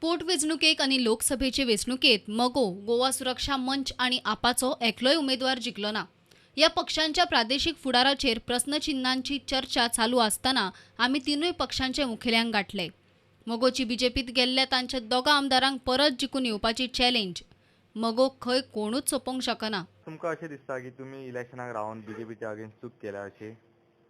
पोटवेंचणुकेक आनी लोकसभेचे वेंचणुकेंत मगो, गोवा सुरक्षा मंच आनी आपाचो एकलोय उमेदवार जिखलो ना. ह्या पक्षांच्या प्रादेशीक फुडाराचेर प्रस्नचिन्नांची चर्चा चालू आसतना आमी तिनूय पक्षांचे मुखेल्यांक गांठले. मगोची बीजेपीत गेल्ल्या तांच्या दोगां आमदारांक परत जिखून येवपाची चॅलेंज मगोक खंय कोणूच सोंपोवंक शकना. तुमकां अशें दिसता की तुमी इलेक्शनाक रावन बीजेपीच्या अगेन्स्ट चूक केल्या अशी?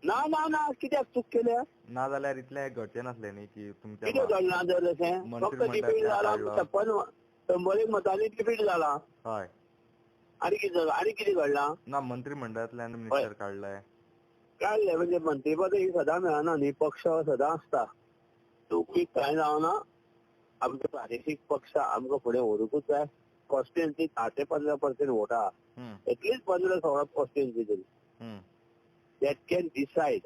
ना ना ना, कित्याक चूक केल्या? ना जाल्यार इतलें घडचें नासलें न्ही की तुमच्या कितें घडलां तर तशें? फक्त डिफीट जाला, 56 मतांनी डिफीट जाला. हय. आनी कितें जालां? आनी कितें घडलां? ना, मंत्रीमंडळांतल्यान मिनिस्टर काडलाय. काडले म्हणजे मंत्रीपद ही सदां मेळना न्ही, पक्ष सदां आसता. चूक कांय जावना, आमचो प्रादेशीक पक्ष आमकां फुडें व्हरूंकूच जाय. कॉन्स्टिट्युएन्सी 10 ते 15% वोटां, एटलीस्ट 15-16 कॉन्स्टिट्युएन्सी तरी. That can decide.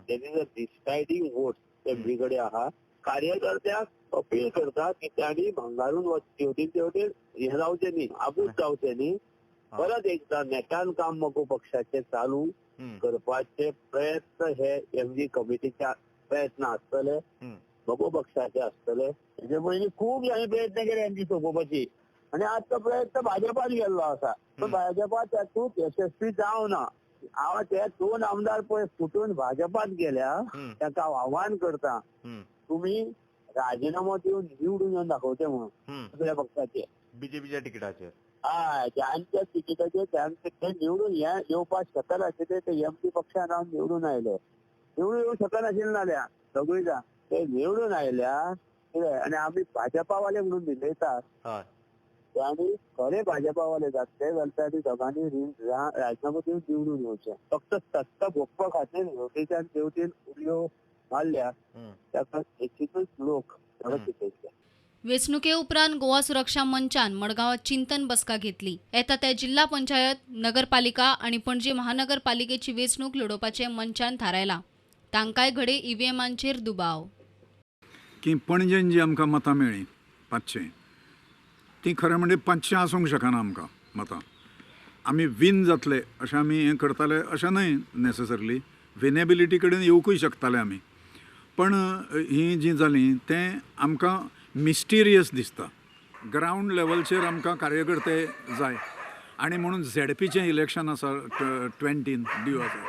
That is a deciding vote MP कडेन आहा. कार्यकर्त्याक अपील करता की तांणी भंगारून तेवटेन तेवटेन हें जावचें न्ही, आबूज जावचें न्ही. परत एकदां नेटान काम मगो पक्षाचें चालू करपाचे प्रयत्न हे एमजी कमिटीचे प्रयत्न आसतले, मगो पक्षाचे आसतले. तेजे पयलीं खूब जाणांनी प्रयत्न केले एमजी सोंपोवपाची आनी आज तो प्रयत्न भाजपान गेल्लो आसा. पण भाजपा तातूंत यशस्वी जावना. हांव ते 2 आमदार पळय फुटून भाजपात गेल्या, तांकां हांव आव्हान करता, तुमी राजिनामो दिवन निवडून येवन दाखोवचे म्हणून दुसऱ्या पक्षाचे, बीजेपीच्या तिकिटाचेर. हय, ज्यांच्या तिकिटाचेर ते निवडून येवपाक शकनाशिल्ले, ते एमपी पक्षान रावन निवडून आयले. निवडून येवंक शकनाशिल्ले नाल्या सगळीं जाण ते निवडून आयल्या कितें, आनी आमी भाजपावाले म्हणून भिलयतात. आनी खरे भाजपावाले जातले जाल्यार तांणी दोगांनी राजिनामो दिवन निवडून येवचें. फक्त सत्ता भोगपा खातीर हेवटेच्यान तेवटेन उडयो मारल्या ताका निश्चितूच लोक शिकयतले. वेंचणुके उपरांत गोवा सुरक्षा मंचान मडगांवात चिंतन बसका घेतली. येता त्या जिल्हा पंचायत, नगरपालिका आनी पणजी महानगरपालिकेची वेंचणूक लडोवपाचें मंचान थारायलां. तांकांय घडये ईव्हीएमांचेर दुबाव. की पणजेन जी आमकां मतां मेळ्ळीं 500, ती खरें म्हणजे 500 आसूंक शकना आमकां मतां. आमी विन जातले अशें आमी हें करताले अशें न्हय नॅसेसरली, विनेबिलिटी कडेन येवकूय शकताले आमी. पण हीं जीं जालीं तें आमकां मिस्टिरियस दिसता. ग्रावंड लेवलचेर आमकां कार्यकर्ते जाय आनी म्हणून झेडपीचें इलेक्शन आसा 20 ड्यू आसा.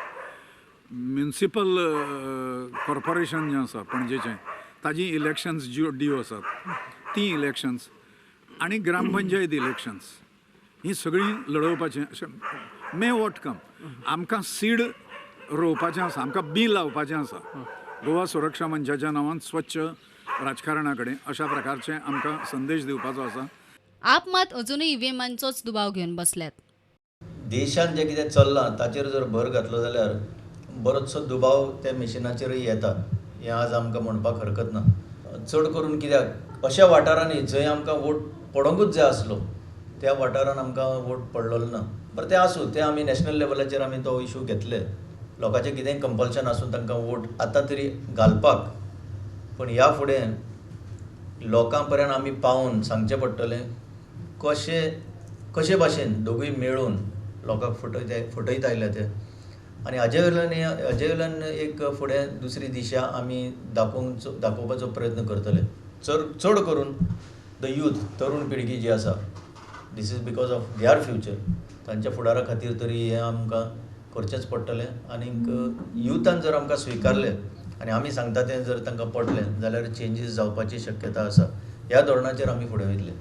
म्युनिसिपल कॉर्पोरेशन जें आसा पणजेचें ताजी इलेक्शन्स ज्यो ड्यू आसात तीं इलेक्शन्स आनी ग्रामपंचायत इलेक्शन्स हीं सगळीं लडोवपाचें अशें मे what कम. आमकां सीड रोवपाचें आसा, आमकां बी लावपाचें आसा गोवा सुरक्षा मंचाच्या नांवान स्वच्छ राजकारणा कडेन अशा प्रकारचे आमकां संदेश दिवपाचो आसा. आप मात अजुनूय ईव्हीएमांचोच दुबाव घेवन बसल्यात. देशान जें कितें चल्लां ताचेर जर भर घातलो जाल्यार बरोचसो दुबाव त्या मिशिनाचेरूय येता, हें आज आमकां म्हणपाक हरकत ना. चड करून कित्याक अशा वाठारांनी जंय आमकां वोट पडोंकूच जाय आसलो त्या वाठारान आमकां वोट पडलेलो ना. बरें तें आसूं, तें आमी नॅशनल लेवलाचेर आमी तो इशू घेतले. लोकांचें कितेंय कंपल्शन आसूं तांकां वोट आतां तरी घालपाक, पूण ह्या फुडें लोकां पर्यंत आमी पावून सांगचें पडटलें कशें कशे भाशेन दोगूय मेळून लोकांक फटयत आयल्या ते. आनी हाजे वयल्यान एक फुडें दुसरी दिशा आमी दाखोवपाचो प्रयत्न करतले. चड करून the youth, तरुण पिळगी जी आसा, this is because of their future, तांच्या फुडारा खातीर तरी हें आमकां करचेंच पडटलें. आनीक युथान जर आमकां स्विकारलें आनी आमी सांगता तें जर तांकां पडलें जाल्यार चेंजीस जावपाची शक्यता आसा. ह्या धोरणाचेर आमी फुडें वयतले.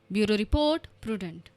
Bureau report, Prudent.